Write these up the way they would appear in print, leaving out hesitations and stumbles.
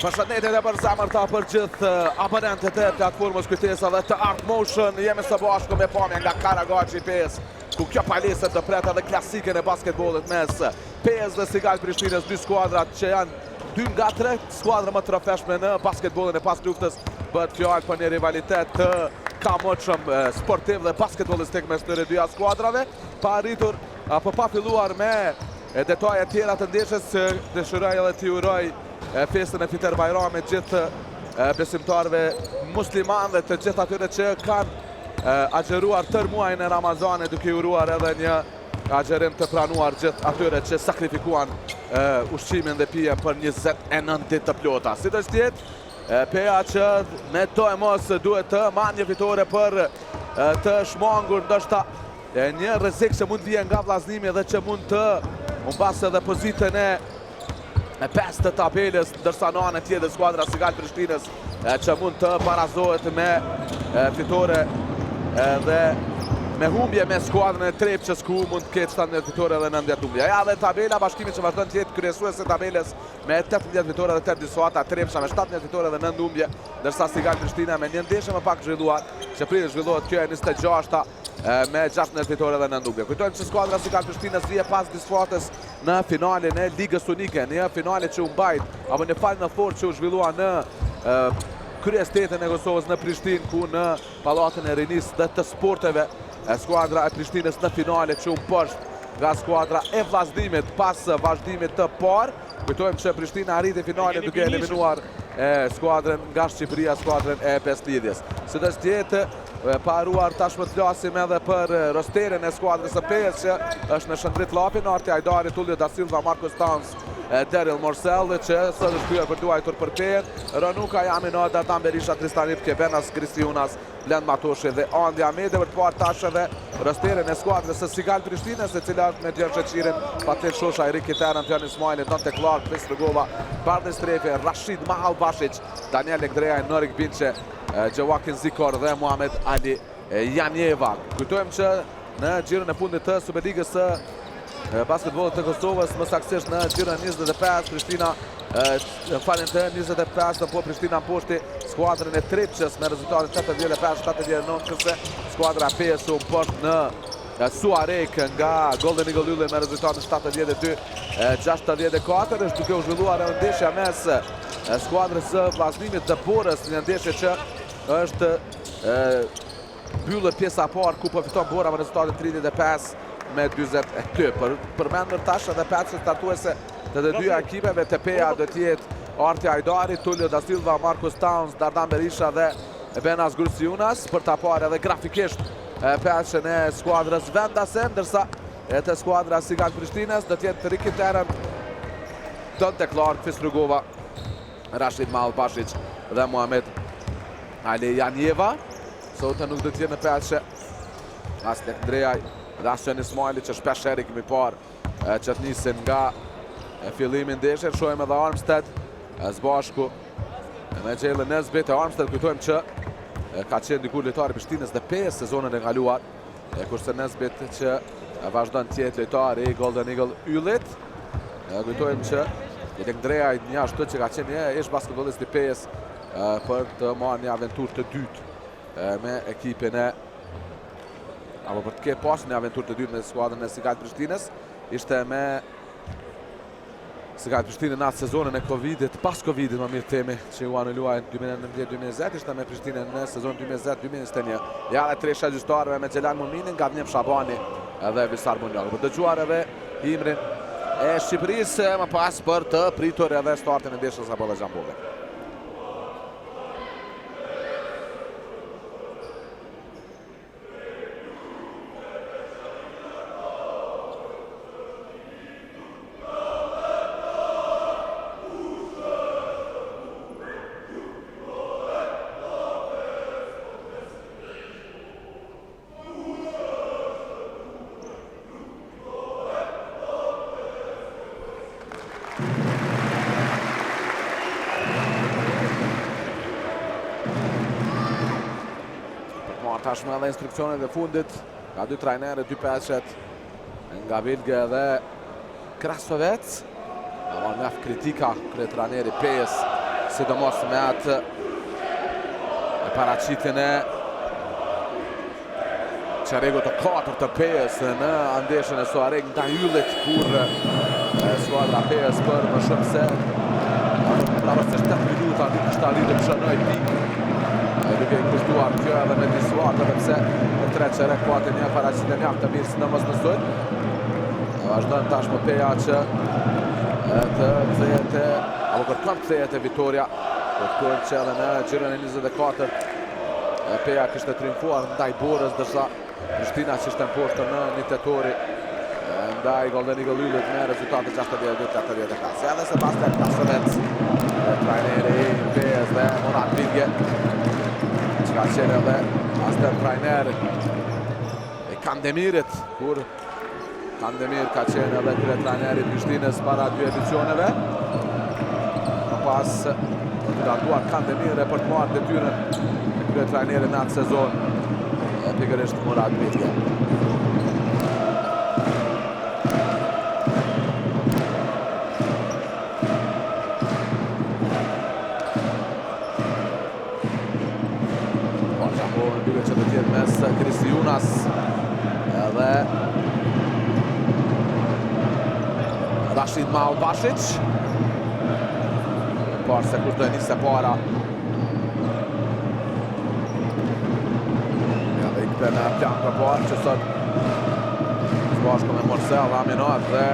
Përshëndetje të përzemërta për gjithë abonentët e platformës Kujtesa dhe të Art Motion. Jemi së bashku me pamje nga Karagaçi 5, ku kjo palestër të pret edhe klasikën e basketbollit mes Pejës dhe Sigal Prishtinës, dy skuadrat që janë dy nga tre skuadra më të trofeshme në basketbollin e pasluftës. Bëhet fjalë për një rivalitet të kamotshëm sportiv dhe basketbollistik mes këtyre dyja skuadrave, pa arritur apo pa filluar me detaje tjera të ndeshjes, dëshiroj edhe t'i uroj festën e Fiter Bajramit gjithë besimtarëve musliman dhe të gjithë atyre që kanë agjëruar tërë muajin e Ramazanit duke i uruar edhe një agjërim të pranuar gjithë atyre që sakrifikuan ushqimin dhe pijen për 29 ditë të plota. Sido që të jetë, Peja që me doemos duhet të marrë një fitore për të shmangur ndoshta një rrezik që mund të vijë nga Vllaznimi dhe që mund të humbasë edhe pozitën e e 5 të tabelës, ndërsa në anën tjetër skuadra Sigal Prishtinës që mund të barazohet me fitore dhe me humbje me skuadrën e Trepçës ku mund të ketë 17 fitore dhe 19 humbje. Ja dhe tabela Bashkimi që vazhdon të jetë kryesues e tabelës me 18 fitore dhe 8 disfata, Trepça me 17 fitore dhe 9 humbje, ndërsa Sigal Prishtina me një ndeshje më pak zhvilluar, që pritet zhvillohet kjo e 26-ta me 16 fitore dhe 9 humbje. Kujtojmë që skuadra Sigal Prishtinës vije pas disfatës në finalen e Ligës Unike, një finale që u mbajt, apo një Final Four që u zhvillua në kryeqytetin e Kosovës në Prishtinë, ku në Pallatin e Rinisë dhe të Sporteve, skuadra e Prishtinës në finale që u mposht nga skuadra e Vllaznimit pas vazhdimit të parë. Kujtojmë që Prishtina arriti finalen duke eliminuar skuadrën nga Shqipëria, skuadrën e Besëlidhjes. Si do të jetë paruar tashmë të flasim edhe për rosterin e skuadrës së Pejës që është me Shëndrit Llapin, Arti Ajdari, Tulio da Silva, Marcus Towns, Daryl Morsell që sot është kthyer për luajtur për Pejën, Ronuka, Jamino, Dardan Berisha, Tristan Ipke, Benas Kristiunas, Blend Matoshi dhe Andi Ahmedi për të parë tash edhe rosterin e skuadrës së Sigal Prishtinës, e cila është me Dion Sheqirin, Patrik Shosha, Erik Kiterën, Pion Ismaili, Dante Clark, Chris Rugova, Bardhi Strefi, Rashid Mahalbashic, Daniel Lekdreja, Norik Binçe, Joaquin Zikor dhe Muhamed Ali Janjeva. Kujtojmë që në xhiron e fundit të Superligës së basketbollit të Kosovës, më saktësisht në xhiron 25, Prishtina në falin të 25, po Prishtina mposhti skuadrën e Trepçës me rezultatin 85-79, kurse skuadra Pejës u mposht në Suharekë nga Golden Eagle Ylli me rezultatin 72-64, është duke u zhvilluar edhe ndeshja mes skuadrës së Vllaznimit dhe Borës, një ndeshje që është Mbyllet pjesa e parë ku po fiton Bora me rezultatin 35 me 42. Për përmendur tash edhe peshen startuese të të dyja ekipeve te Peja do të jetë Arti Ajdari, Tulio da Silva, Marcus Towns, Dardan Berisha dhe Benas Grusiunas për ta parë edhe grafikisht peshen e skuadrës vendase, ndërsa te skuadra Sigal Prishtinës do të jetë Ricky Teren, Dante Clark, Fis Rugova, Rashid Mahalbashic dhe Muhamed Ali Janjeva. Sot nuk do të jenë në peshe as Lek Ndrejaj dhe as Qen Ismaili që shpesh herë i kemi parë që të nisin nga fillimi ndeshje. Shohim edhe Armstead së bashku me Jalen Nesbitt. E Armstead kujtojmë që ka qenë dikur lojtar i Prishtinës dhe Pejës sezonin e kaluar. E kurse Nesbitt që vazhdon të jetë lojtar i Golden Eagle Yllit. E kujtojmë që Lek Ndrejaj një ashtu që ka qenë një ish basketbollist i Pejës për të marrë një aventurë të dytë me ekipin e apo për të ke pas një aventurë të dytë me skuadrën e Sigal Prishtinës ishte me Sigal Prishtinën në atë sezonin e Covidit, pas Covidit më mirë themi, që u anulua në 2019-2020, ishte me Prishtinën në sezonin 2020-2021. Ja dhe tresha e gjyqtarëve me Xhelal Muminin, Ngadhnim Shabani edhe Visar Bunjaku. Për dëgjuar edhe himnin e Shqipërisë, më pas për të pritur edhe startin e ndeshjes apo dhe Gjambove. Për të marrë tashmë edhe instruksionet e fundit nga dy trajnerë, dy peshet nga Vilge dhe Krasovec. Ka marrë mjaft kritika kryetrajneri i Pejës, sidomos me atë e paraqitjen e çerekut të katërt të Pejës në ndeshjen e Suharekës ndaj Yllit kur skuadra e Pejës për më shumë se përafërsisht 8 minuta nuk kishte arritur të shënojë pikë duke i kushtuar kjo edhe me disfatë edhe pse në tretë çerek pati një paraqitje mjaft të mirë sidomos në sulm. Vazhdon tashmë Peja që të kthehet apo kërkon të kthehet te fitorja. Kujtojmë që edhe në xhiron e 24 Peja kishte triumfuar ndaj Borës, ndërsa Prishtina që ishte mposhtur në një tetori ndaj Golden Eagle Yllit me rezultate 62-85. Edhe Sebastian Kasovec, trajneri i Pejës dhe Murat Bilge, që ka qenë edhe asistent trajner i Kandemirit, kur Kandemir ka qenë edhe kryetrajner i Prishtinës para dy edicioneve. Më pas për të larguar Kandemir e për të marrë detyrën e kryetrajnerit në atë sezon. E pikërisht. pikërisht Murat Bilge. Po, që apo në duke që të tjetë mes Kristiunas edhe Rashid Malbashic. Parë se kush do e nisë e para. Ja dhe i këpe në plan të parë që sot së bashku me Morsel dhe Aminat dhe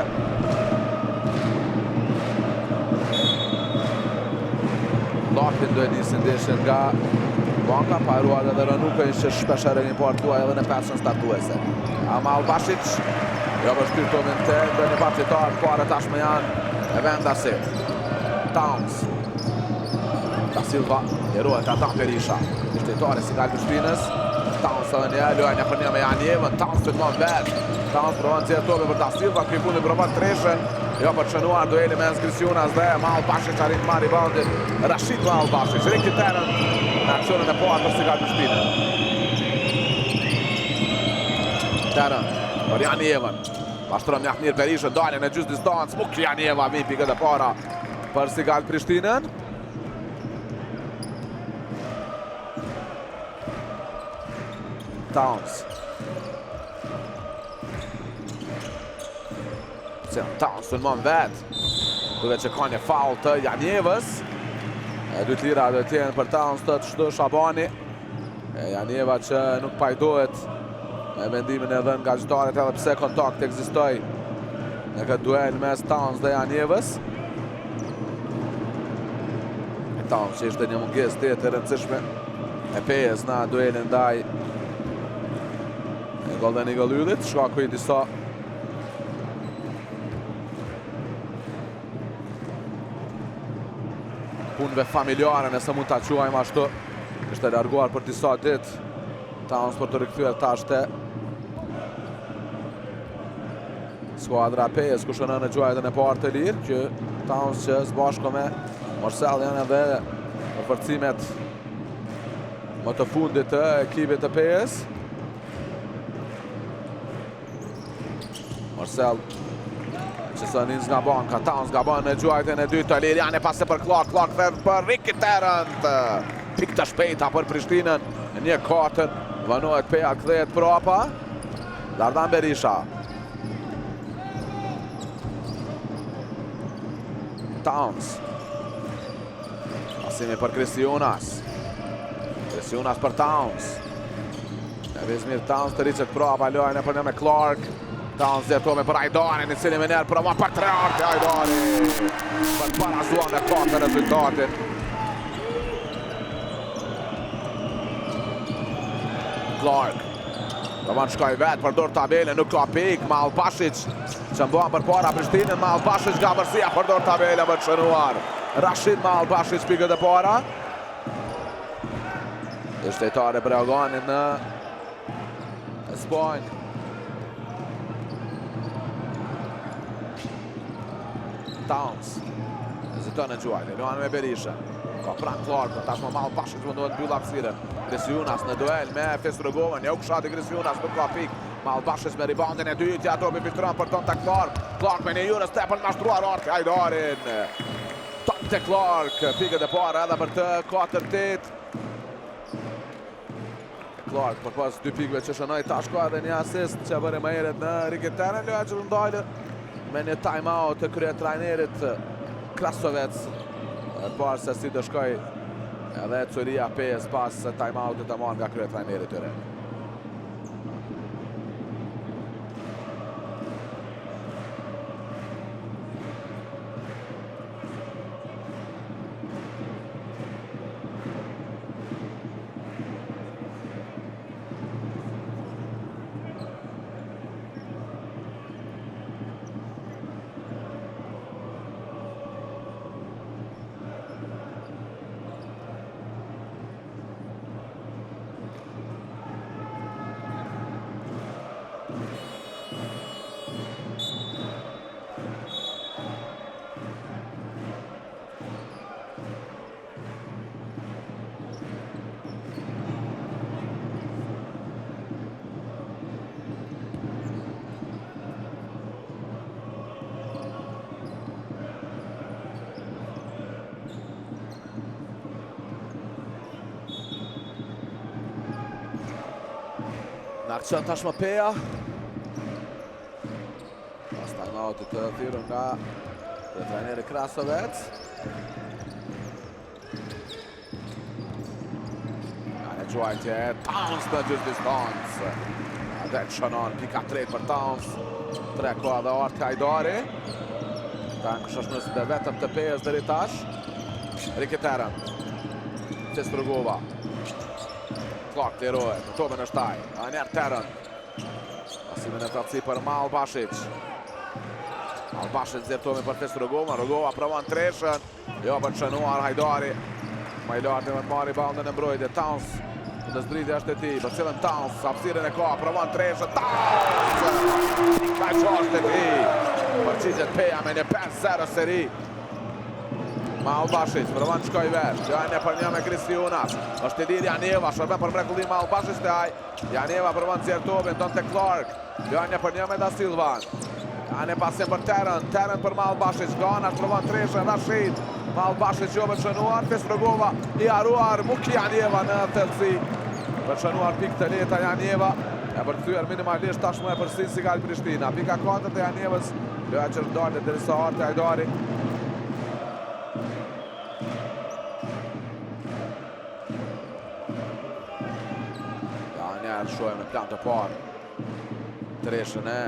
Lapin do e nisin ndeshjen nga banka, pa harruar edhe Rënukën që shpeshherë një parë tuaj edhe në pesën startuese. Amal Bashic, jo për shtyr topin te, dhe një bashkëlojtar, parë tashmë janë e vendasit. Towns, Da Silva, lirohet Ardan Berisha, ish-lojtari i Sigal Prishtinës, Towns edhe një, loja një për një me Janjevën, Towns sulmon vetë, Towns provon nxjerr topin për Da Silva, ky i fundit provon treshen, Jo për të shënuar dueli mes Grisiunas dhe Malbashic arrin të marrë reboundin. Rashid Malbashic, Ricky Terren në aksionin e parë për Sigal Prishtinën. Terren për Janjevën. Mashtron mjaft mirë Berishën, dalje në gjysë distancë, Muk Janjeva vin pikët e para për Sigal Prishtinën. Towns. Towns sulmon vetë. Duket që ka një faul të Janjevës. E dy të lira do të jenë për Towns të shtë Shabani. E Janjeva që nuk pajtohet me vendimin e dhënë nga gjyqtarët edhe pse kontakt ekzistoi në këtë duel mes Towns dhe Janjevës. E Towns që ishte një mungesë tjetër e rëndësishme e Pejës në duelin ndaj Golden Eagle Yllit, shkaku i disa punëve familjare, nëse mund ta quajmë ashtu, ishte larguar për disa ditë, Towns për të rikthyer tash te skuadra e Pejës, ku shënon në gjuajtjen e parë të lirë, që Towns që së bashku me Morsell janë edhe përforcimet më të fundit të ekipit të Pejës. Marcel që së nis nga banka, Towns gabon në gjuajtjen e dytë të lirë, janë e pase për Clark, Clark dhe për Ricky Terrent. Pikë të shpejta për Prishtinën, 1-4, vonohet Peja, kthehet prapa. Dardan Berisha. Towns. Pasimi për Kristiunas. Kristiunas për Towns. Lëviz mirë Towns të rriqet prapa, lojën e për një me Clark. Towns dhe me për Ajdarin, i cili menjëherë provon për tre Arti Ajdari. Për barazua me 4 rezultatin. Clark. Provon shkoj vetë, përdor tabelën, nuk ka pikë, Malbashic që mban përpara Prishtinën, Malbashic nga afërsia, përdor tabelën për të shënuar. Rashid Malbashic pikët e para. Ish-lojtar i Breoganit në Spanjë. Towns. Heziton në gjuajtje, luan me Berisha. Ka pranë Clark, tashmë Malbashic mundohet mbyll hapësirën. Grisiunas në duel me Fis Rugovën, jo këshati Grisiunas nuk ka pikë. Malbashic me reboundin e dytë, ja topi filtron për Donta Clark. Clark me një Euro step për mashtruar Arti Ajdarin. Donte Clark, pikët e para edhe për të 4-8. Clark përpos dy pikëve që shënoi tash ka edhe një asist që bëri më herët në Ricky Terren, loja që ndalë me një time out të kryetrajnerit Krasovec. E parë se si do shkoj edhe ecuria 5 pas time outit të marrë nga kryetrajneri tyre. Në aksion tashmë Peja. Pas timeout të thirrur nga dhe trajneri Krasovec. Nga një gjuajtje, Towns në gjysë distancë. Dhe të shënon pika tretë për Towns. Tre ka dhe Arti Hajdari. Ta në këshëshmës dhe vetëm të Pejës deri tash. Ricky Tarrant. Fis Rugova. Clark lirohet, në topin është ai. Anjer Tarrant. Pasimi në thellësi për Malbashic. Malbashic nxjerr topin për Fis Rugova. Rugova provon treshën. Jo për të shënuar Hajdari. Ma i lartë me të marrë reboundin në mbrojtje. Towns. Në zbritje është e tij. Përcjellën Towns. Hapësirën e ka. Provon treshën. Towns! Pika gjashtë e tij. Përgjigjet Peja me një 5-0 seri. Malbashic, provon të shkoj vetë. Kjo e një për një me Kristiunas. Është i lirë Janjeva, shërben për mrekulli Malbashic te ai. Janjeva provon të nxjerr topin, Donte Clark. Kjo e një për një me Da Silva. Ja një pasim për Tarrant, Tarrant për Malbashic, Ganash provon treshën, Rashid. Malbashic jo për shënuar, Fis Rugova i haruar, Muki Janjeva në thellësi. Për shënuar pikë të lehta Janjeva, e përkthyer minimalisht tashmë epërsinë Sigal Prishtina. Pika 4 të Janjevës, loja që është ndalë derisa Arti Hajdari. Ja, një herë shohim në plan të parë. Treshën e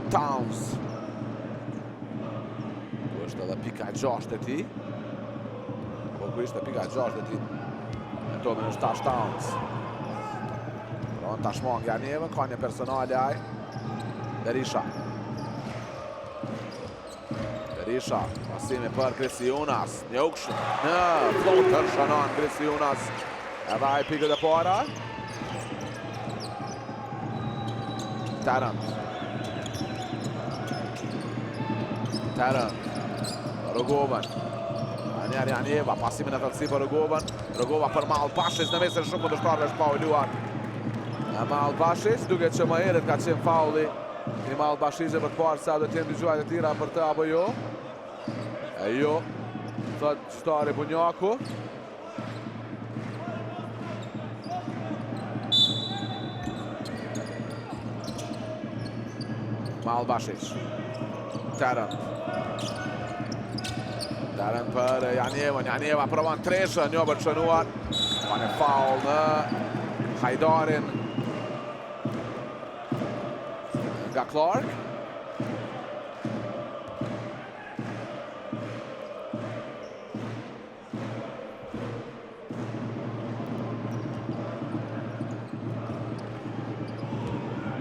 Towns. Ku është edhe pika e gjashtë e tij. Po ku ishte pika e gjashtë e tij. Me topin është tash Towns. Provon ta shmang Janjevën, ka një personale ai. Berisha. Berisha, pasimi për Krisiunas, një ukshë në floater shënon Krisiunas. Edhe ai pikët e para. Tarrant. Tarrant. Rugovën. Anjer Janjeva, pasimi në thellësi për Rugovën. Rugova për Malbashic në mesin shumë kundërshtarëve është fauluar. Malbashic, duke që më herët ka qenë faulli i Malbashic për të parë sa do të jenë dy gjuajtje të tjera për të apo jo. E jo, thot gjyqtari Bunjaku. Malbashic. Tarrant. Tarrant për Janjevën. Janjeva provon treshën, jo për të shënuar. Ka një faul në Hajdarin. Nga Clark.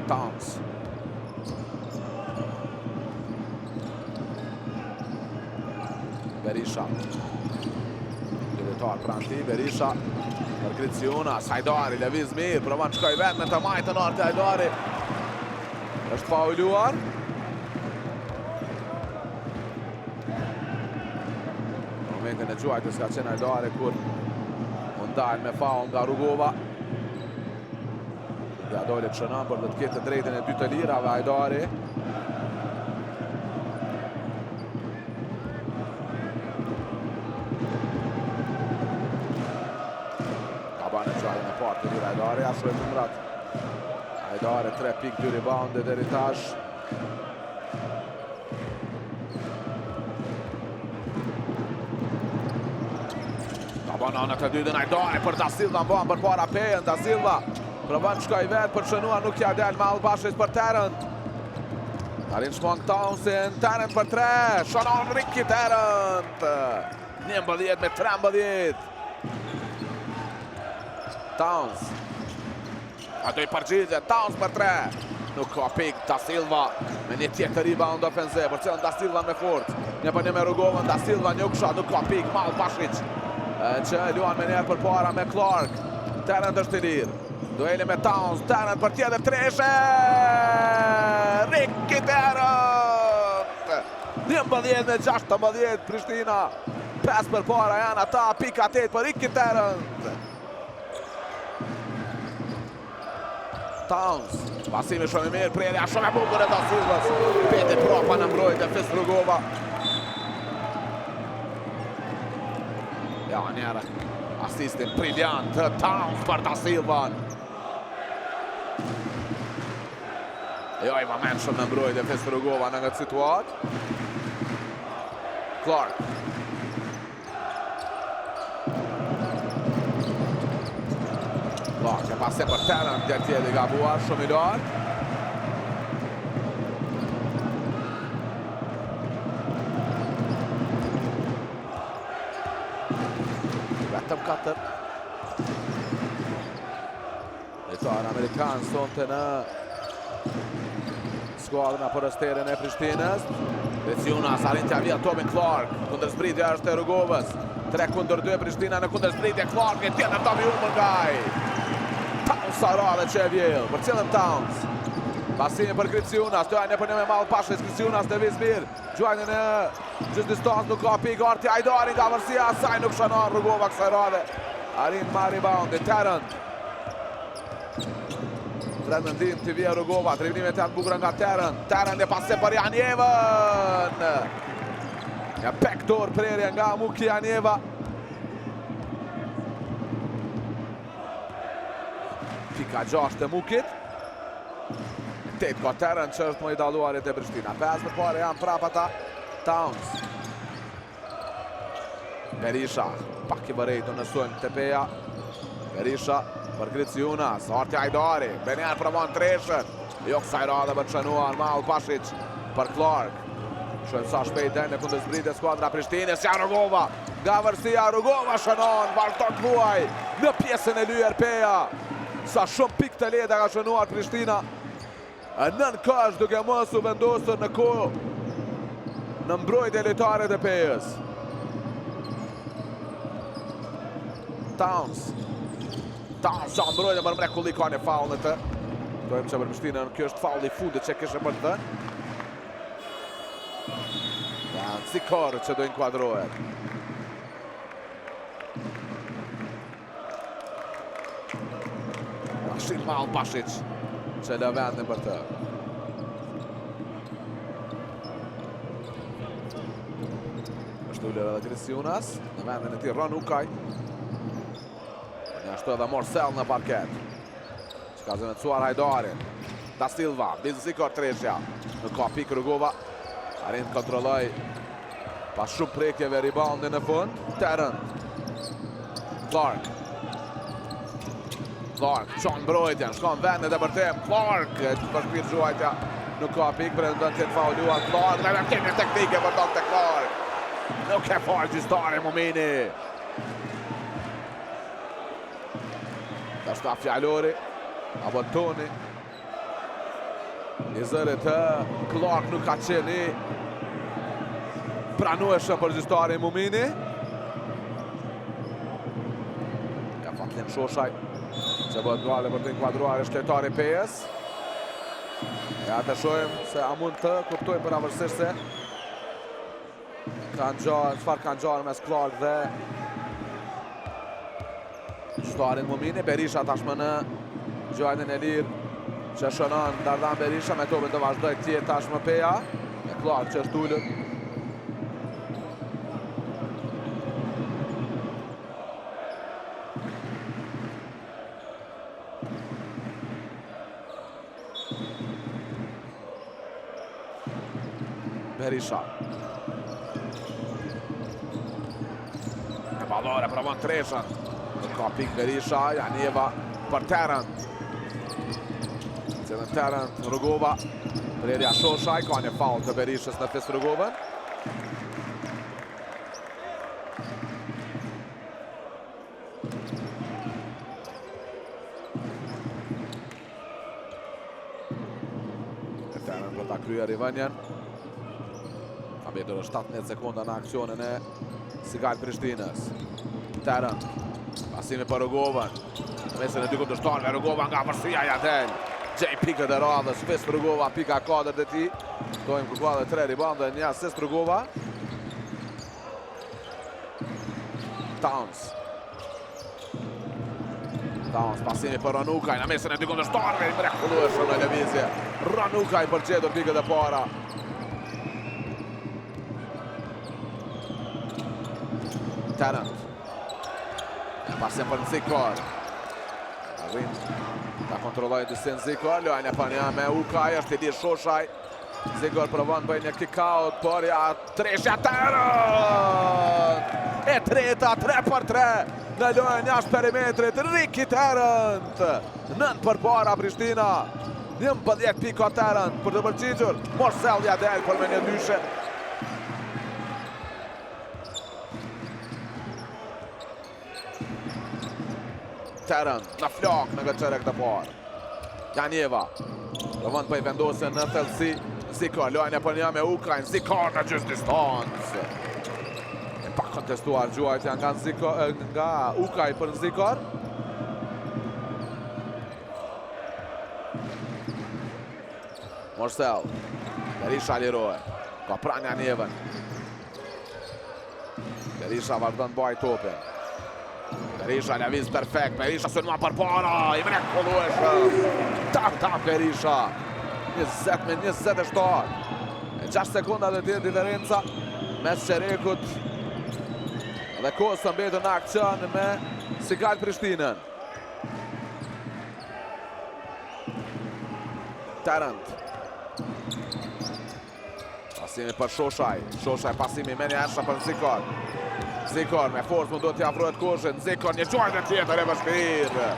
Towns. Berisha. Lojtar pranë tij, Berisha për Kriciunas, Hajdari, lëviz mirë, provon të shkoj vetë me të majtën Arti Hajdari. Është fauluar. Në momentin e gjuajtjes ka qenë Hajdari kur u ndal me faul nga Rugova. Ja doli të shënon, por do të ketë të drejtën e dy të lirave Hajdari. Ka ba në gjuajtjen e parë të lirë Hajdari, ja shohim numrat. Hajdari 3.2 rebounde deri tash. Ta bën anët e dytën Hajdari për Da Silva, bën përpara Pejën, Da Silva. Provon të shkoj vetë për shënuar, nuk ja del Malbashic për Tarrant. Arrin shmang Townsin, Tarrant për 3, shënon Ricky Tarrant. 11 me 13. Towns. A do i përgjigjet, Towns për 3. Nuk ka pik, Da Silva me një tjetër rebound ofensiv, përcjellën Da Silva me fort. Një për një me Rugovën, Da Silva një ksha, nuk ka pik, Malbashic. Që luan me njerë për para me Clark. Tarrant është i lirë. Dueli me Towns, Tarrant për tjetër treshe! Ricky Tarrant! 11 me 16, Prishtina. 5 për para janë ata, pika 8 për Ricky Tarrant. Towns, pasimi shumë i mirë, prerja shumë e bukur e Da Silvës. Peti prapa në mbrojtje, Fis Rugova. Ja, njerë, asistin briljant, Towns për Da Silvën. Jo, i vëmendshëm në mbrojtje Fis Rugova në këtë situatë. Clark. Clark, e pasim për Terën, dje tjetër i gabuar, shumë i lartë. Vetëm 4. Lojtar amerikan sonte në skuadrën apo rosterin e Prishtinës. Griciunas arrin t'ia vjedh topin Clark. Kundërzbritja është e Rugovës. 3 kundër 2 Prishtina në kundërzbritje Clark e tjetër topi humbur nga ai. Towns sa radhe që e vjell. Përcjellëm Towns. Pasimi për Griciunas, loja një për një me Malpashic, Griciunas lëviz mirë. Gjuajtje në gjysmë distancë nuk ka pikë Arti Ajdari nga afërsia saj nuk shënon Rugova kësaj radhe. Arrin marr reboundin, Terën. Tre në ndihmë t'i vjen Rugova, driblimet janë të bukura nga Terën. Terën një pasim për Janjevën. Një backdoor prerje nga Muki Janjeva. Pika 6 e Mukit. 8 ka Terën që është më i dalluari te Prishtina. 5 përpara janë prapa ata. Towns. Berisha, pak i vërejtur në sulm te Peja. Berisha për Griciunas, Arti Ajdari, Beniar provon treshën. Jo kësaj radhe për të shënuar Malpashic për Clark. Shohim sa shpejt del në kundërzbritje skuadra Prishtinës, ja Rugova. Nga afërsia Rugova shënon, vazhdon të luaj në pjesën e lyer Peja. Sa shumë pikë të lehta ka shënuar Prishtina. Nën kosh duke mos u vendosur në kohë në mbrojtje lojtarët e Pejës. Towns. Towns sa mbrojtje për mrekulli ka një faull në të. Dojmë që për Prishtinën, kjo është faulli i fundit që kishe për të dhënë. Sikor që do inkuadrohet. Bashir Malpashic që lë vendin për të. Është ulur edhe Griciunas, në vendin e tij Ronukaj. Njashtu edhe Morsell në parket. Që ka zëvendësuar Hajdarin. Da Silva, Bizikor treshja. Nuk ka pikë Rugova. Arrin të kontrolloj pas shumë prekjeve reboundin në fund. Terën. Clark. Clark, çon mbrojtjen, shkon vendin e depërtim. Clark, për gjuajtja. Nuk ka pikë, pretendon të jetë faulluar Clark. Dhe me kemi teknike për të Clark. Nuk e fal gjyqtari Mumini. Tashta fjalori, apo toni. I zërit të Clark nuk ka qenë i pranueshëm për gjyqtarin Mumini. Ja Fatlim Shoshaj, që bëhet gati për të inkuadruar është lojtari i Pejës. Ja të shohim se a mund të kuptojmë përafërsisht se Ka ngjarë, çfarë ka ngjarë mes Clark dhe gjyqtarin Mumini, Berisha tashmë në gjuajtjen e lirë që shënon Dardan Berisha me topin të vazhdoj të jetë tashmë Peja me Clark që është ulur. Berisha. E balore provon treshën. Nuk ka pikë Berisha, Janjeva për Terën. Cilën Terën, Rugova. Prerja Shoshaj, ka një faull të Berishës në Fis Rugovën. E Terën për ta kryer rivënien. Ka mbetur 17 sekonda në aksionin e Sigal Prishtinës. Terën. Pasimi për Rugovën. Në mesin e dy kundërshtarëve Rugova nga afërsia ja del. Gjen pikët e radhës, Fis Rugova, pika 4 e tij. Tojmë ku ka dhe 3 rebound dhe një asist Rugova. Towns. Towns, pasimi për Ronukaj, në mesin e dy kundërshtarëve, i mrekullueshëm në lëvizje. Ronukaj për gjetur pikët e para. Terën. Pasim për Nsikor. Arrin. Ta kontrolloj disi Nzikor, lojë një për një me Ukaj, është i lirë Shoshaj. Nzikor provon bëj një kick out, por ja treshja Tarrant! E treta, 3 për 3, në lojën jashtë perimetrit, Ricky Tarrant! Nën përpara Prishtina, 11 pika Tarrant për të përgjigjur, Morsell ja del për me një dyshe. Tarrant, në flak në këtë çerek të parë. Janjeva, provon të bëj vendosje në thellësi. Ziko, lojën e për një me Ukajn, Ziko në gjysë distancë. E pa kontestuar gjuajtja nga, Ziko, nga Ukaj për Zikor. Morsell, Berisha lirohet, ka pranë Janjevën. Berisha vazhdon baj topin. Berisha lëviz perfekt, Berisha sulmon përpara, i mrekullueshëm. Tap tap Berisha. 20 me 27. E 6 sekonda dhe tjetë diferenca mes çerekut dhe kohës së mbetur në aksion me Sigal Prishtinën. Tarrant. Pasimi për Shoshaj, Shoshaj pasimi menjëhershëm për Zikor. Zikor me forcë mundohet t'i afrohet koshit, Zikor një gjuajtje tjetër e vështirë.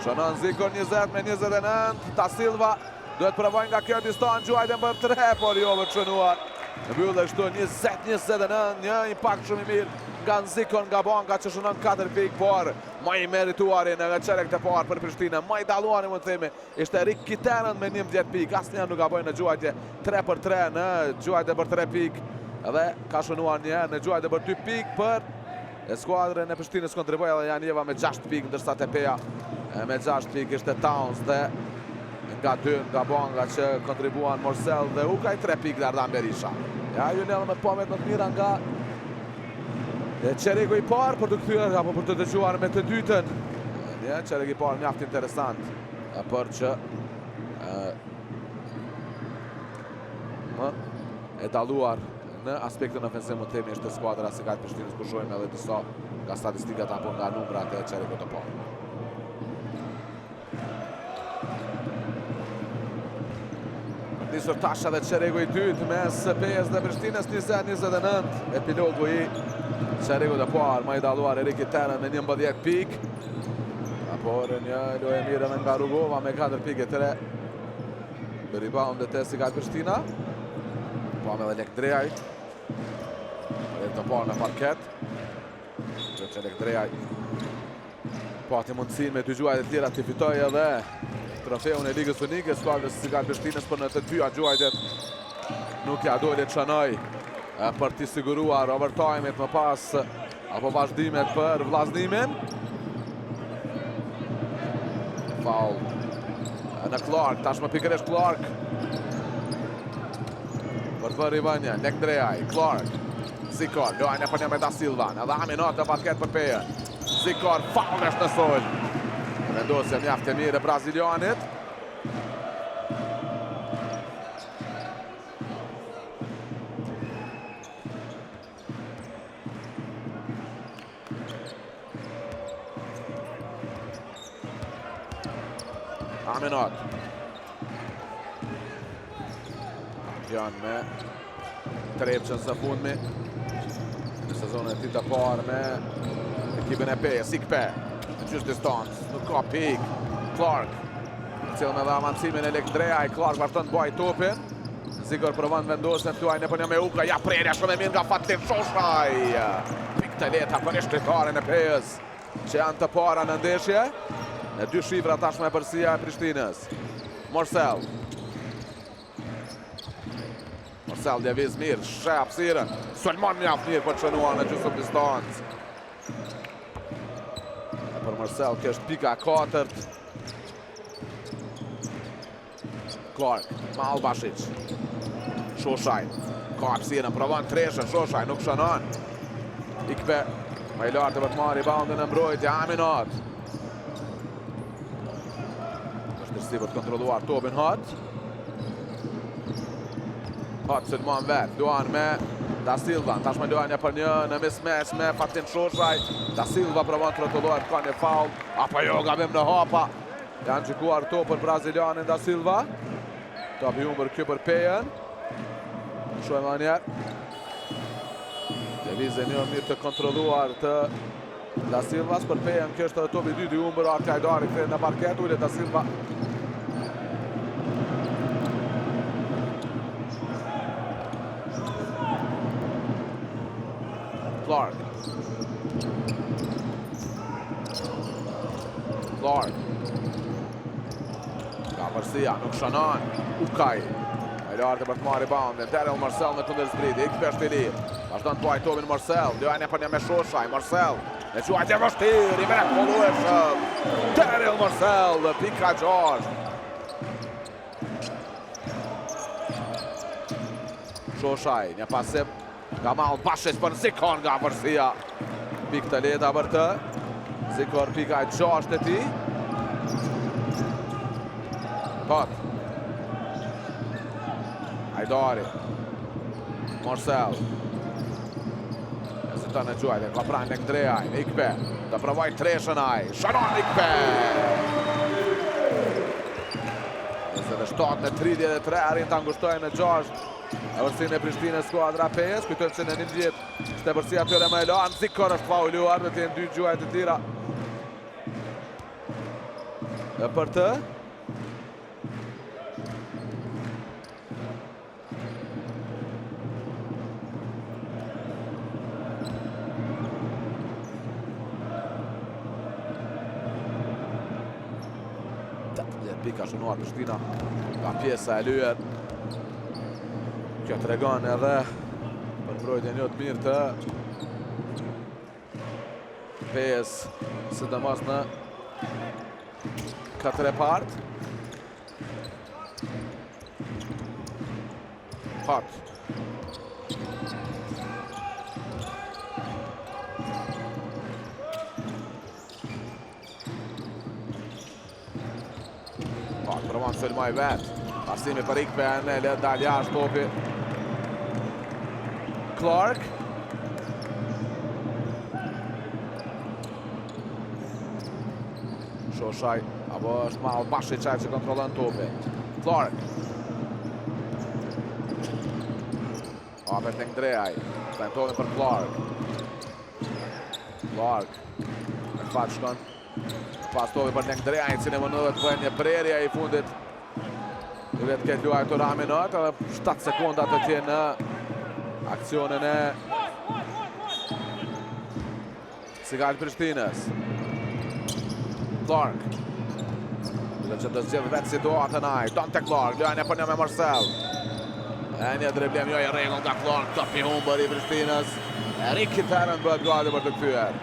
Shënon Zikor 20 me 29, Da Silva duhet provoj nga kjo distancë gjuajtjen për 3, por jo për shënuar. Mbyllet kështu 20-29, një impakt shumë i mirë nga Zikor nga banka që shënon 4 pikë, por më i merituari në çerek të parë për Prishtinën, më i dalluari mund të themi, Ishte Ricky Tarrant me 11 pikë, asnjëherë nuk gaboi në gjuajtje 3 për 3 në gjuajtje për 3 pikë dhe ka shënuar një herë në gjuajtje për 2 pikë për e skuadrën e Prishtinës kontriboi edhe Janjeva me 6 pikë ndërsa te Peja me 6 pikë ishte Towns dhe nga 2 nga banka që kontribuan Morsell dhe Ukaj 3 pikë dhe Ardan Berisha. Ja ju edhe me pamjet më të mira nga çereku i parë për të kthyer apo për të dëgjuar me të dytën. Një çerek i parë mjaft interesant për që më e dalluar në aspektin ofensiv mund të themi është skuadra Sigal Prishtinës ku shohim edhe disa nga statistikat apo nga numrat e çerekut të parë. Nisur tash edhe çereku i dytë mes Pejës dhe Prishtinës 20-29, epilogu i çerekut të parë, më i dalluar Ricky Tarrant me 11 pikë. Por një lojë e mirë edhe nga Rugova me 4 pikë 3. Rebound te Sigal Prishtina. Po me edhe Lekdreaj. Për të parë në parket. Dhe që Lekdreaj pati mundësinë me dy gjuajtje të tjera të fitoj edhe trofeun e Ligës Unike, skuadrës Sigal Prishtinës për në të dyja gjuajtjet nuk ja doli të shënoj për t'i siguruar overtime-it më pas apo vazhdimet për Vllaznimin. Foul në Clark, tashmë pikërisht Clark. Për të bërë rivënje, Lekndreaj, Clark, Zikor, lojë një për një me Da Silva, edhe Aminot në parket për Pejën. Zikor, foul është në sulm. Vendosje mjaft e mirë e brazilianit. Aminot. Kampion me Trepçën së fundmi. Në sezonin e tij të parë me ekipin e Pejës, Ikpe. Në gjysë distancë, nuk ka pikë. Clark. Sjell edhe avancimin e Lekndreaj. Clark vazhdon të baj topin. Zikor provon vendosjen luaj në për një me Uka, ja prerja shumë e mirë nga Fatlim Shoshaj. Pikë të lehta për ish-lojtarin e Pejës, që janë të para në ndeshje. Në dy shifra tashmë epërsia e Prishtinës. Morsell. Morsell lëviz mirë, sheh hapësirën. Sulmon mjaft mirë për të shënuar në gjysmë distancë. E për Morsell, kjo është pika 4. Clark, Malbashic. Shoshaj, ka hapësirën, provon treshen, Shoshaj nuk shënon. Ikpe, më i lartë për të marrë reboundin në mbrojtje, Aminot. Vështirësi për të kontrolluar topin Hot. Hot sulmon vetë, luan me Da Silva, tashmë luan një për një në mismatch me Fatin Shoshaj. Da Silva provon të rrotullohet, ka një foul, apo jo, gabim në hapa. Janë gjykuar to për Brazilianin Da Silva. Top i humbur kjo për Pejën. Shohim edhe njëherë. Lëvizje një mirë të kontrolluar të Da Silvas për Pejën. Kjo është edhe topi i dytë i humbur. Arti Hajdari kthehet në parket. Ulet Da Silva. Clark. Clark. Nga afërsia, nuk shënon. Ukaj. E lartë për të marrë reboundin. Daryl Marcel në kundërzbritje. Ikpe është i lirë. Vazhdon të mbajë topin Marcel. Luan një për një me Shoshaj. Marcel. Në gjuajtje vështirë. I mrekullueshëm. Daryl Marcel. Pika 6. Shoshaj. Një pasim. Nga Mal Bashic për Zikon nga afërsia. Pikë të lehta për të. Zikon pika e gjashtë e tij. Kot. Hajdari. Marcel. Heziton në gjuajtje, ka pranë Lengdreaj, në Ikpe. Të provoj treshën ai. Shënon Ikpe! 27 me 33, arrin ta ngushtojë në 6. Epërsinë e Prishtinës skuadra e Pejës, kujtojmë se në 11 është epërsia atyre më e lartë, Zikor është faulluar, do të jenë dy gjuajtje të tjera. E për të. Pikë ka shënuar Prishtina nga pjesa e lyer. Kjo tregon edhe për mbrojtjen jo të mirë të Pejës, sidomos në këtë repart. Hot. Pa, provon sulmoj vetë. Pasimi për Ikpen, e le dal jashtë topi. Clark. Shoshaj, apo është Mal Bashic ai që kontrollon topin. Clark. Hapet Lengdreaj. Tentoi për Clark. Clark. Me fat shkon. Pas topi për Lengdreaj, i cili mundohet të bëjë një prerje i fundit. Duhet të ketë luajtur Aminot, edhe 7 sekonda të tjenë në aksionin e Sigal Prishtinës. Clark. Dhe që të zgjedh vetë situatën ai. Dante Clark, luan një për një me Marcel. E një driblim jo i rregullt nga Clark, top i humbur i Prishtinës. Ricky Tarrant bëhet gati për të kthyer.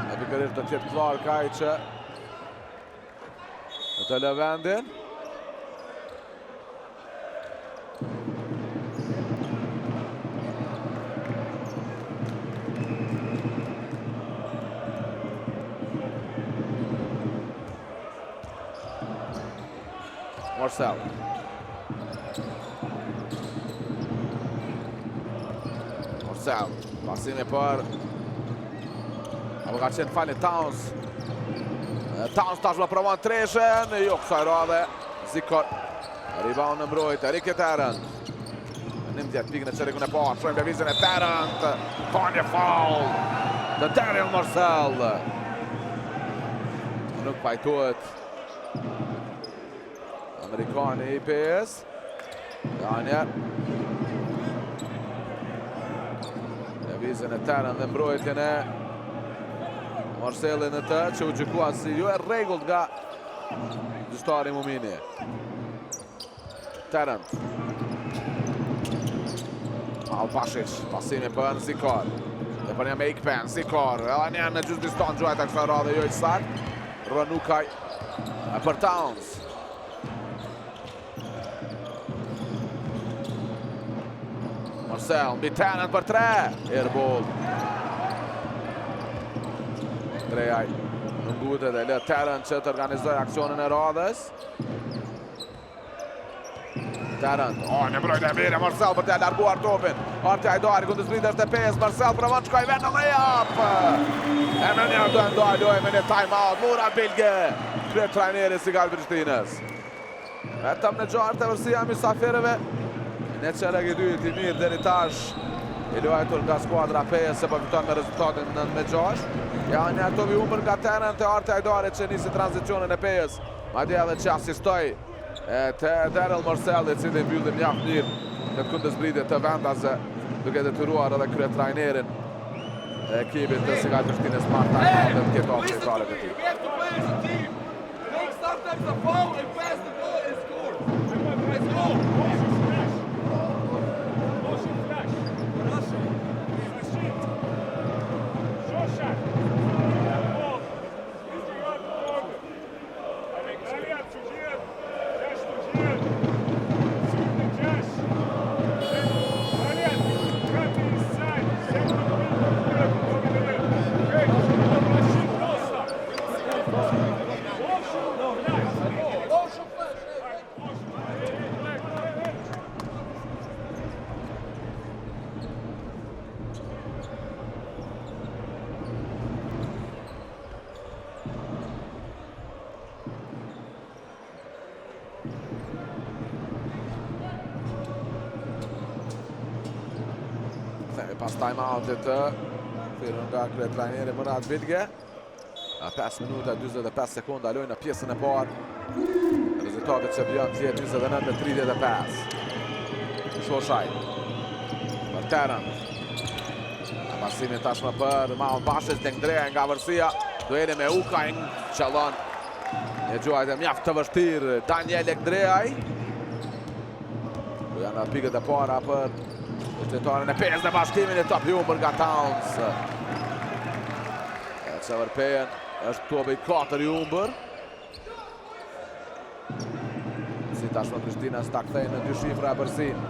E pikërisht do të jetë Clark ai që do të lë vendin. Marcel. Marcel, pasimi për Apo ka qenë falni Towns Towns tashmë provon treshen Jo kësaj radhe Zikor Rebound në mbrojtje, Ricky Tarrant. 11 pikë në çerekun e parë, shohim lëvizjen e Tarrant. Ka një faull. Të Daryl Marcel. Nuk pajtohet. Amerikani i Pejës. Ja një. Lëvizjen e Tarrant dhe mbrojtjen e Marcelin në të, që u gjykua si jo e rregullt nga Gjyqtari Mumini. Tarrant. Malbashic, pasimi për në Zikor. Dhe për një me Ikpen, Zikor. Edhe një në gjysmë distancë gjuajta kësaj radhe jo i saktë. Rënukaj për Towns. Marcel, mbi Tarrant për tre. Airball. Drejaj. Nuk ngutet e lë Tarrant që të organizoj aksionin e radhës. Tarant, oh, në mbrojtje e mirë, Marcel për t'ia larguar topin. Arti Ajdari, kundërzbritja është e 5, Marcel provon të shkojë vetë në layup. E me një do ndaj lojë me një time out, Murat Bilge, kryetrajneri Sigal Prishtinës. Vetëm në gjashtë epërsia e mysafirëve, në çerek i dytë i mirë deri tash, i luajtur nga skuadra 5 se po fiton me rezultatin 9 me 6. Ja një top i humbur nga Tarant e Arti Ajdari që nisi tranzicionin e 5, madje edhe që asistoi e te Daryl Marcel i cili mbylli mjaft mirë këtë kundërzbritje të vendasve duke detyruar edhe kryetrajnerin e ekipit të Sigal Prishtinës Marta dhe të ketë ofë lojtarët e tij. We have to play as a team. Make sometimes a foul and pass the ball and score. Let's go. Motion flash. Motion flash. Rashid. Shosha. Ball. Disregard the order. Aliat të gjithë, 66. Aliat, cut inside. Second Okay. Rashid Dosa. Motion flash. Motion flash. Hey, hey. Motion. Kthehemi pas time outit të thirrur nga kryetrajneri Murat Bilge. A 5 minuta 45 sekonda lojë në pjesën e parë. Rezultatit që vijon të jetë 29 me 35. Shoshaj. Për Terën. A pasimi tashmë për Maul Bashës, Dengdrea nga vërsia. Dueli me Ukajn, qëllon një gjuajtje mjaft të vështirë Daniel Ndreaj. Ku janë pikët e para për lojtarin e 5 dhe bashkimin e top i humbur nga Towns. E që për Pejën është topi 4 i humbur. Si tashmë Prishtina s'ta kthejnë në dy shifra epërsinë.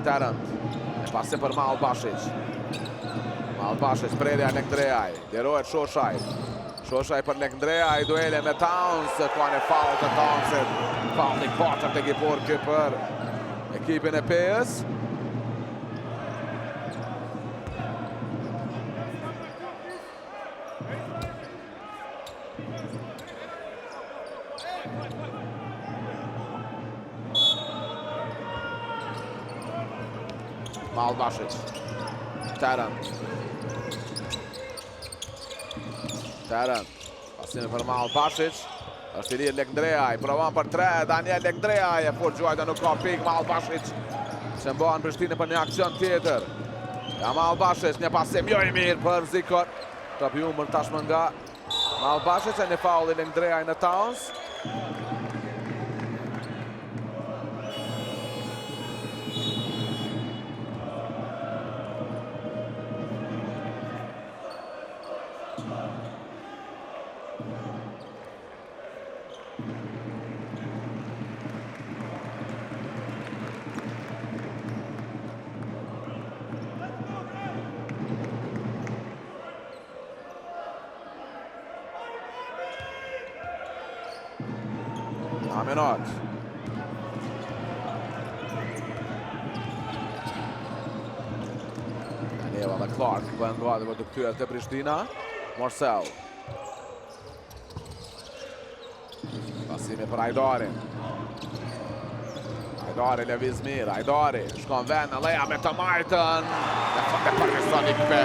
Terënt. E pasi për Mal Bashic. Mal Bashic, prerja Ndreaj. Lirohet Shoshaj. Shoshaj për Ndreaj, duele me Towns. Ka një faul të Townsit. Faul i katërt ekipor ky për ekipin e Pejës. Mal Bashic. Terën. Terën. Pasimi për Mal Bashic. Është i lirë Lekndreaj, provon për tre, Daniel Lekndreaj, e fort gjuajta nuk ka pik, Mal Bashic. Se mban Prishtinë për një aksion tjetër. Ja Mal Bashic, një pasim jo i mirë për Zikor. Top i humbur tashmë nga Mal Bashic, e një faul i Lekndreaj në Towns. Aminat. Janeva dhe Clark bëhen gati për të kthyer te Prishtina. Marcel. Pasimi për Ajdarin. Ajdari lëviz mirë, Ajdari shkon vend në leja me të majtën. Dhe fund e përmirëson Ikpe.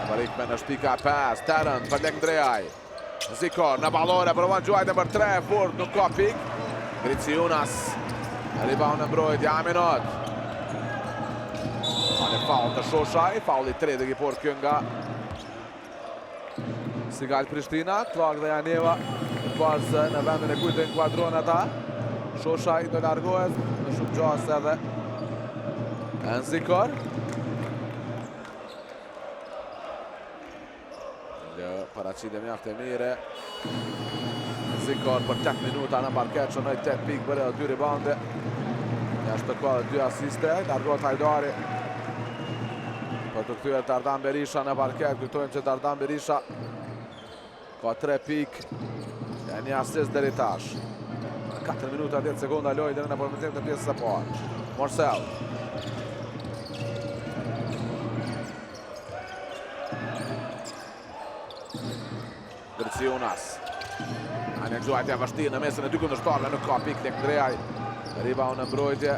Për Ikpe në shtika 5, Terën për Lekndreaj. Zikor në balore, provon gjuajtje për 3, furt, nuk ka pik. Griciunas, rebound në mbrojtje, Aminot. Ka një faul të Shoshaj, faul i tretë ekipor kjo nga Sigal Prishtina, Clark dhe Janeva në në vendin e kujt dhe inkuadrohen ata. Shoshaj do largohet, në shumë gjasë edhe Enzikor. Një paraqitje mjaft e mire. Zikor për 8 minuta në parket, shënoi 8 pikë, bëre edhe 2 rebounde. Jashtë ka edhe 2 asiste, largohet Hajdari. Për të kthyer Dardan Berisha në parket, kujtojmë që Dardan Berisha ka 3 pikë e një asist deri tash. 4 minuta 10 sekonda lojë deri në përfundim të pjesës së parë. Morsell. Griciunas. A një gjuajtje e vështirë në mesin e dy kundërshtarëve, nuk ka pikë Lekndreaj. Rebound në mbrojtje.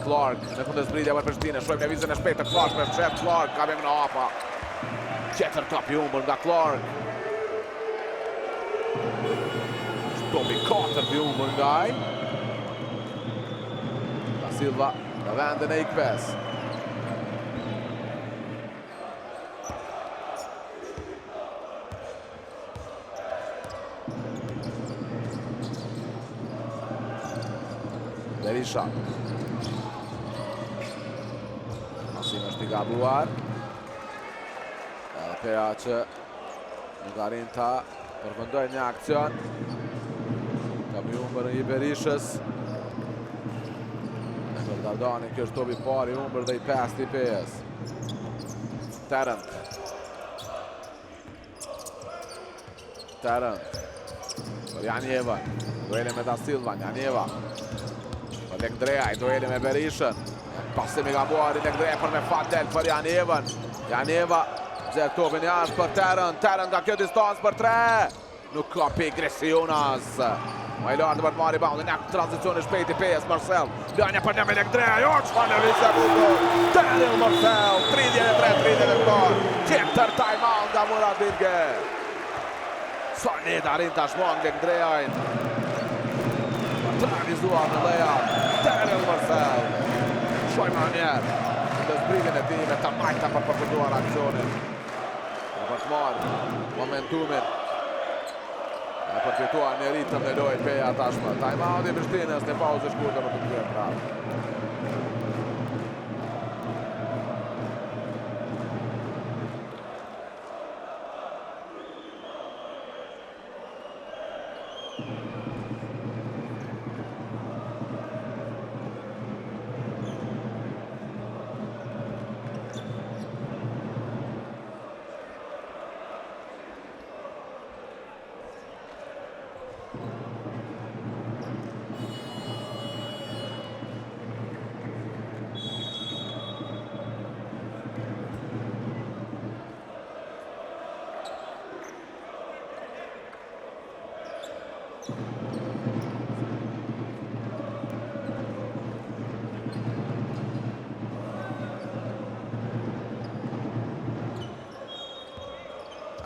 Clark në kundërzbritje për Prishtinë, shohim lëvizjen e shpejtë të Clark për Chad Clark, gabim në hapa. Tjetër top i humbur nga Clark. Topi 4 i humbur nga ai. Da Silva në vendin e Ikpes. Berisha. Pasim është i gabuar. Edhe Peja që nuk arrin ta përfundojë një akcion. Topi i humbur i Berishës. E për Dardani, kjo është topi i parë i humbur dhe i pestë i Pejës. Tarant. Tarant. Për Janjeva. Dueli me Da Silva, Janjeva. Për Lekndreaj, dueli me Berishën. Pasim i gabuar i Lekndreaj për me fat del për Janjevën. Janjeva nxjerr topin jashtë për Tarant. Tarant nga kjo distancë për tre. Nuk ka pikë Gresiunas. Ma i lartë për të marrë reboundin. Në tranzicion i shpejt i Pejës, Marcel. Lënia për një me Lekndreaj. Jo, çfarë lëvizje e bukur. Daryl Marcel, 33-34. Tjetër time out nga Murat Bilge. Sa lehtë arrin ta shmang Lekndreajn. Për të realizuar në layup. Daryl Marcel. Shohim edhe njëherë. Në zbritjen e tij me të majta për përfunduar aksionin. Për të marrë momentumin. E për të fituar një ritëm në lojë Peja tashmë. Time out i Prishtinës, një pauzë e shkurtër për të kthyer prapë.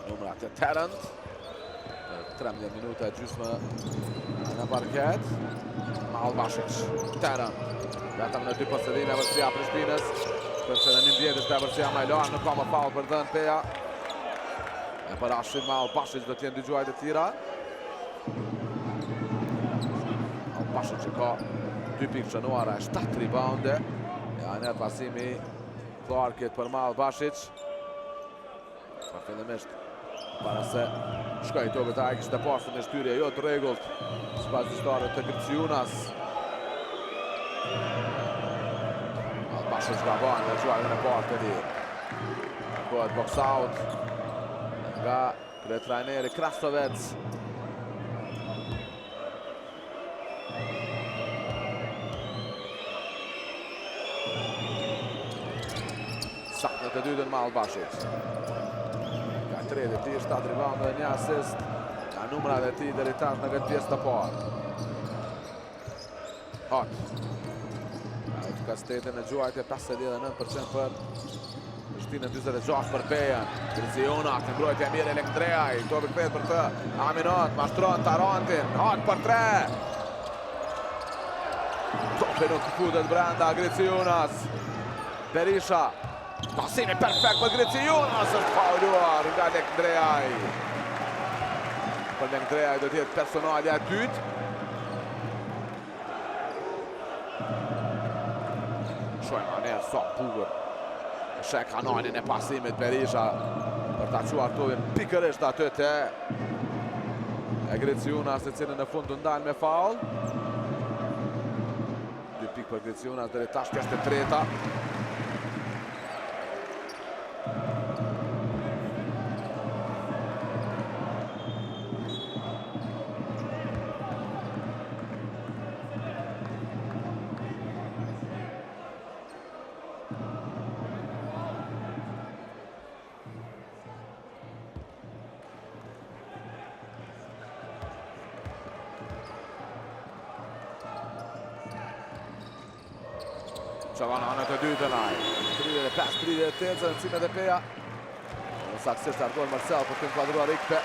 Numrat e Tarant. 13 minuta e gjysmë në parket. Malbashic, Tarant. Vetëm në dy posedime epërsia e Prishtinës. Përse në 11 është epërsia më e lartë, nuk ka më faull për dhënë Peja. E për Ashim Malbashic do t'jenë dy gjuajtje të tjera. Malbashic që ka 2 pikë shënuara e 7 rebounde. Ja, në pasimi Clarkit për Malbashic. Pa fillimisht para se shkoi topi te ai kishte pasur një shtyrje jo të rregullt sipas gjyqtarit të Griciunas. Malbashic gabon në gjuajtjen e parë të lirë. Kërkohet box out nga kryetrajneri Krasovec. Saktë në të dytën Malbashic. Ka tre dhe ti, 7 rebound dhe një asist. Ka numrat e tij deri tash në këtë pjesë të parë. Hot. Efikasitetin në gjuajtje 59% për Prishtinën 46 për Pejën. Griciuna, të mbrojtje e mirë e Lekndreaj. Topi kthehet për të. Aminot, mashtron Tarantin. Hot për tre. Topi nuk futet brenda Griciunas. Berisha. Pasimi perfekt për Griciunas është faulluar nga Lekndreaj. Për Lekndreaj do t'jetë personalja e dytë. Shohim edhe njëherë sa bukur. Sheh kanalin e pasimit Berisha për ta çuar topin pikërisht aty te e Griciunas, i cili në fund u ndal me faul. Dy pikë për Griciunas deri tash kjo është e treta. Qëllon anët e dytën ai. 35-38, zëvendësimet e Peja. Në saktësisht largohet Marcel për të inkuadruar Ikpe.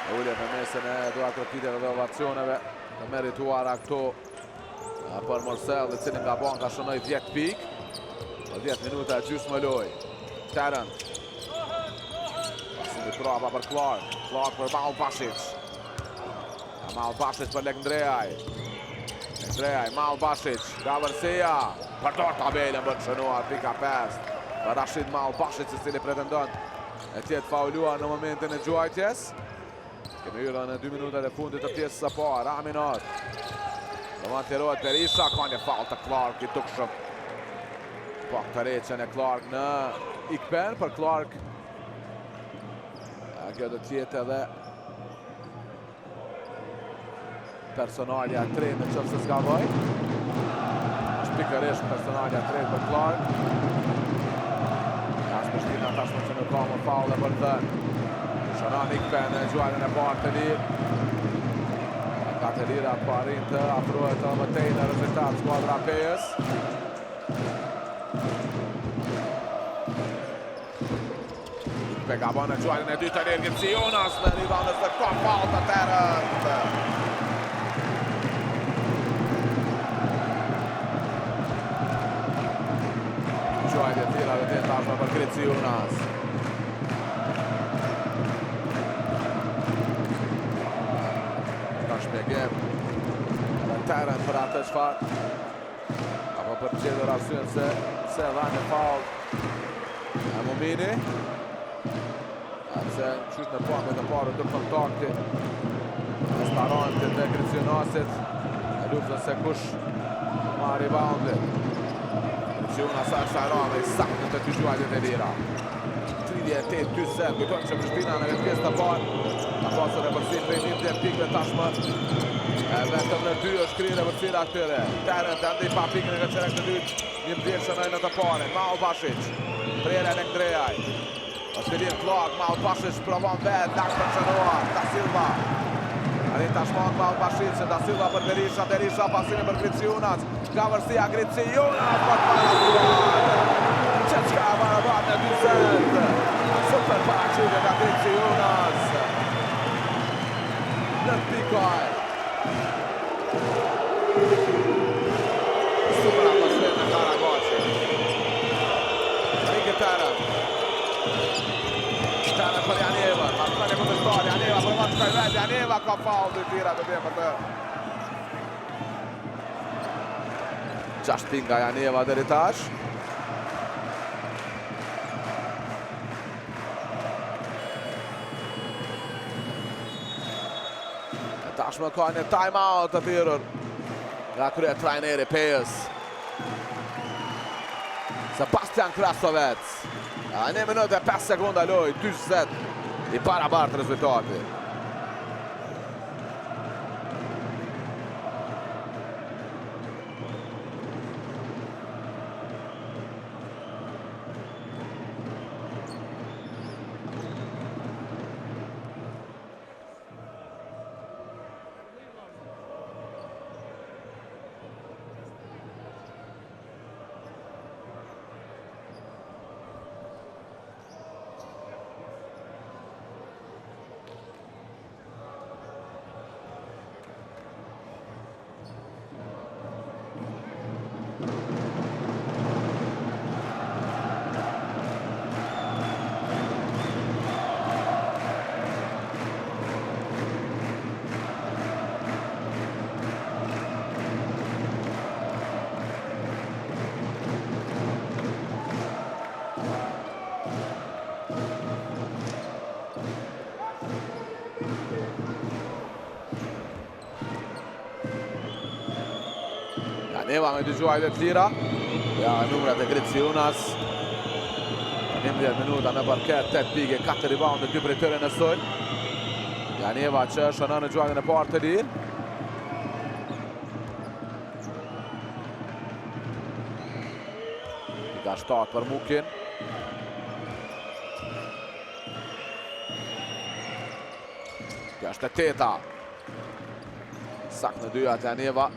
E ulje në mesin e duartrokitjeve dhe ovacioneve të merituara këtu për Marcel, i cili nga banka shënoi 10 pikë. 10 minuta e gjysmë lojë. Tarrant. Pasimi prapa për Clark. Clark për Malbashic. Malbashic për Lekndreaj. Lekndreaj, Malbashic, nga vërsia. Përdor tabelën për të shënuar pika 5. Për Rashid Malbashic, i cili pretendon e të jetë faulluar në momentin e gjuajtjes. Kemi hyrë në 2 minutat e fundit të pjesës së parë. Aminot. Do të lirohet Berisha, ka një faull të Clark i dukshëm. Pak të reqen e Clark në Ikpen për Clark. Kjo do të jetë edhe personalja e tretë në qoftë se s'gaboj. Është pikërisht personalja e tretë për Clark. As Prishtina tashmë që nuk ka më faulle për të. Shënon Ikpen në gjuajtjen e parë të lirë. Nga të lira po arrin të afrohet edhe më tej në rezultat skuadra e Pejës. Ikpe gabon në gjuajtjen e dytë të lirë Jonas në rebound dhe ka faull të Tarrant. Gjuajtje të lira dhe të tashmë për Krici Jonas. Ka shpjegim edhe Tarrant për atë çfarë apo për të gjetur arsyen se pse dha një faull e Mumini. Sepse qysh në pamje të parë të kontakti mes Tarrantit dhe Kricionasit në luftën se kush ma reboundin. Kricionas është radhe i saktë në të dy gjuajtjet e lira. 38-40, kujtojmë që Prishtina në këtë pjesë të parë ka pasur epërsinë prej 11 pikëve tashmë. E vetëm në dy është krirë epërsira këtyre. Tarrant ende pa pikë në këtë çerek të dytë, 11 shënoi në të parën. Malbashic, prerja Lekndreaj. Është i lirë Clark, Malbashic provon vetë, larg për shënuar, Da Silva. Arrin tashmë Malbashic, Da Silva për Berisha, Berisha pasimi për Griciunas. Nga vërsia Griciunas për barazuar. Gjithçka e barabartë në 40. Super paraqitje nga Griciunas. Në pikaj. Super atmosferë në Karagaçi. Ricky Tarrant. Tarrant për Janeva. Markon e kundërshtar. Janeva provon të shkojë vetë. Janeva ka faull dy tira të vjen për të. 6 pikë nga Janeva deri tash. E tashmë ka një time out të thirrur nga kryetrajneri i Pejës. Sebastian Krasovec. A 1 minutë e 5 sekonda lojë, 40 i barabartë rezultati. Janeva me dy gjuajtje të lira. Ja, numrat e Griciunas. 11 minuta në parket, 8 pikë, 4 rebound dhe 2 prej tyre në sulm. Janeva që shënon në gjuajtjen e parë të lirë. Pika 7 për Mukin. Kjo është e teta. Sakt në dyja Janeva.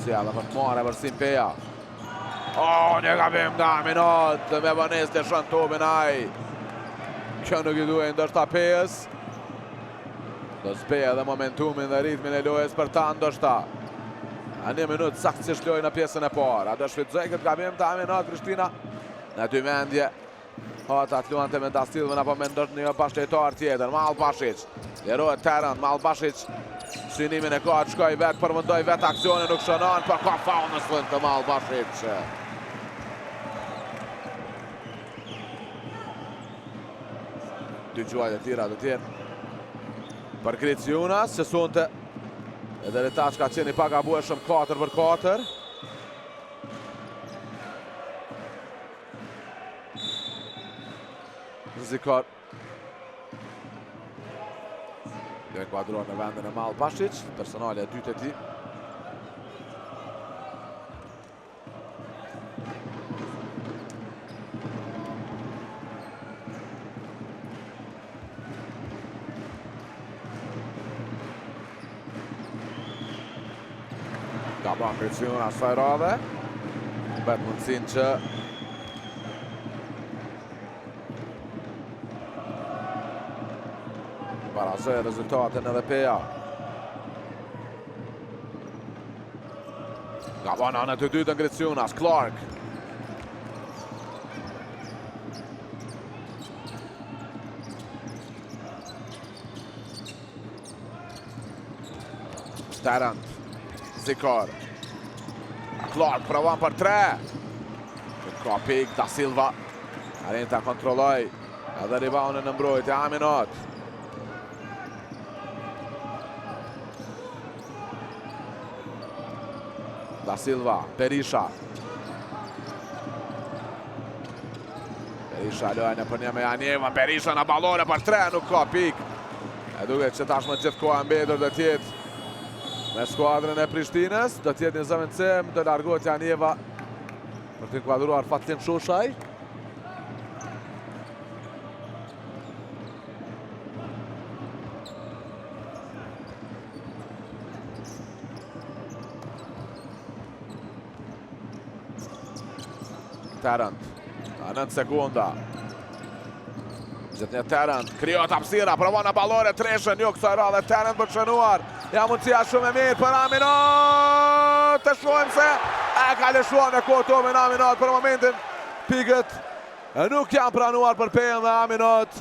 Mundësia edhe për të marrë epërsinë Peja. Oh, një gabim nga Aminot, me vonesë lëshon topin ai. Kjo nuk i duhej ndoshta Pejës. Do zbehë edhe momentumin dhe ritmin e lojës për ta ndoshta. A një minutë saktësisht lojë në pjesën e parë. A do shfrytëzojë këtë gabim të Aminot Prishtina? Në dy mendje. Hata të luante me Da Silvën apo me ndonjë bashkëlojtar tjetër. Malbashic. Lirohet Terën, Malbashic. Synimin e ka të shkojë vetë, përfundojë vetë aksionin, nuk shënon, por ka faull në sulm të Malbashic. Dy gjuajtje të lira do t'jenë për Griciunas, që sonte edhe deri tash ka qenë i pagabueshëm 4 për 4. Zikor. Do inkuadrohet në vendin e Malbashic, personale e dytë e tij. Gabon Griciunas asaj radhe. Humbet mundësinë që barazojë rezultatin edhe Peja. Gabon anën të dytën Griciunas, Clark. Tarant, Zikor. Clark provon për tre. Ka pikë, Da Silva. Arrin ta kontrollojë. Edhe reboundin në mbrojtje, Aminot. Da Silva, Berisha. Berisha lojë një për një me Janjeva, Berisha në ballore për tre, nuk ka pikë. E duket që tashmë gjithë koha e mbetur do t'jetë me skuadrën e Prishtinës, do t'jetë një zëvendësim, do largohet Janjeva për të inkuadruar Fatlin Shushaj. Tarant. Ka 9 sekonda. Gjithnjë Tarant. Krijohet hapësira, provon në ballore treshën, jo kësaj radhe Tarant për të shënuar. Ja mundësia shumë e mirë për Aminot. Të shohim se e ka lëshuar në kohë topin Aminot për momentin. Pikët nuk janë pranuar për Pejën dhe Aminot.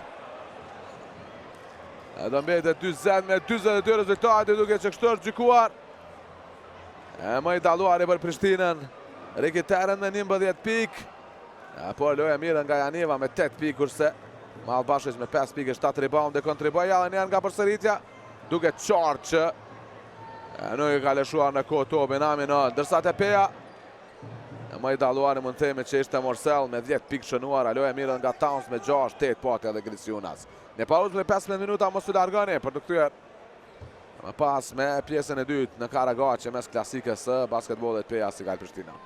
E do mbetet 40 me 42 rezultati duke që kështu është gjykuar. E më i dalluari për Prishtinën, Ricky Tarrant me 11 pikë. E por lojë e mirë nga Janjeva me 8 pikë, kurse Malbashic me 5 pikë, 7 rebound dhe kontriboi edhe njëherë nga përsëritja. Duke qartë që e nuk e ka lëshuar në kohë topin Aminot, ndërsa te Peja e më i dalluari mund të themi që ishte Morsell me 10 pikë shënuara, lojë e mirë nga Towns me 6, 8 pati edhe Griciunas. Një pauzë me 15 minuta mos u largoni për t'u kthyer Më pas me pjesën e dytë në Karagaçe mes klasikës së basketbollit Peja Sigal Prishtina.